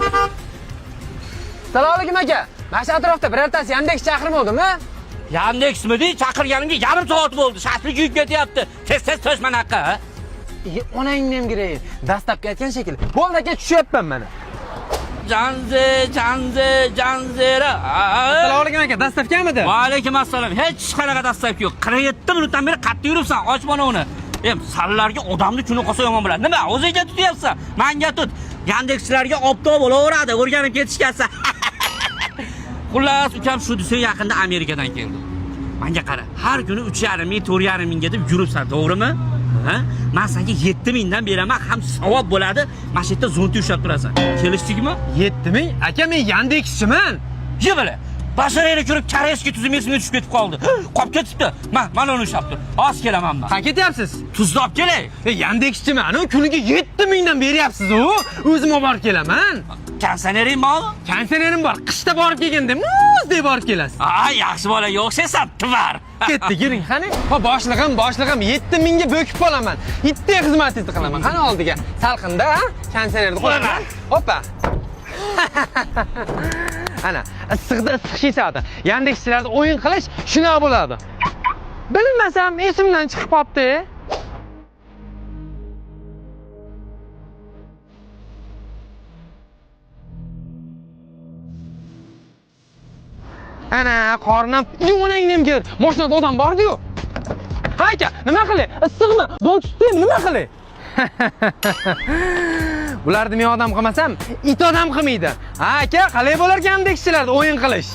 Assalomu alaykum aka. Mana shu atrofda birortasi Yandex chaqirmovdimi? Yandexmidi? Chaqirganimga yarim soat bo'ldi. Shashlik kuyib ketyapti. Tez tez to'sh mana yoqqa. Onangni ham giray. Dastlabki aytgan shekilli. Bo'ldi aka, tushyapman mana. Janze, janze, janzera. Assalomu alaykum aka, dastavkamidi? Va alaykum assalom. Hech qanaqa dastavka yo'q. 47 minutdan beri qattiq yuribsan. Och mana uni. Em, sallarga odamni kuni qolsa yomon bo'ladi. Nima, o'zingga tutyapsan? Manga tut. Yandexchilarga obdo bo'laveradi, o'rganib ketishgansa. Xullas, ukam shu desa yaqinda Amerikadan keldi. Menga qara, har kuni 3,5 ming, 4,5 mingga deb yuribsan, to'g'rimi? Ha? Men senga 7 mingdan beraman, ham savob bo'ladi. Mana shu yerda zonti ushlab turasan. Kelishdikmi? 7000? Aka, men Yandexchiman. Ye bala. Basharangni ko'rib koreyskiy tuzum esimga tushib ketib qoldi. Qolib ketibdi. Ma, mana uni ushlab tur. Oz kelaman men. Qayerga ketyapsiz? Tuzni olib kelay. Yandexchiman, u kuniga 7000 dan beryapsiz u. O'zim olib borib kelaman. Konsernering bormi? Konsernering bor. Qishda borib kelganda muzdek borib kelasiz. A, yaxshi bola yo'qsaysan, tvar. Ketdi, giring, qani. Ha, boshlig'im, boshlig'im, 7000 ga bo'kib qolaman. Itdek xizmatingizni qilaman. Qani oldiga. Salqinda, ha? Konsernерni qo'yaman. Hoppa. Ana, issiqda issiq shishadi. Yandexchilarda o'yin qilish shunaqa bo'ladi. Bilmasam esimdan chiqib qolibdi. Ana, qornim, onangni ham ker. Mashinada odam bor-ku. Ha aka, nima qilay? Issiqmi? Don tutding, nima qilay? Bularni men odam qilmasam, it odam qilmaydi. Ha aka, qalay bo'lar ekan Yandexchilarda o'yin qilish?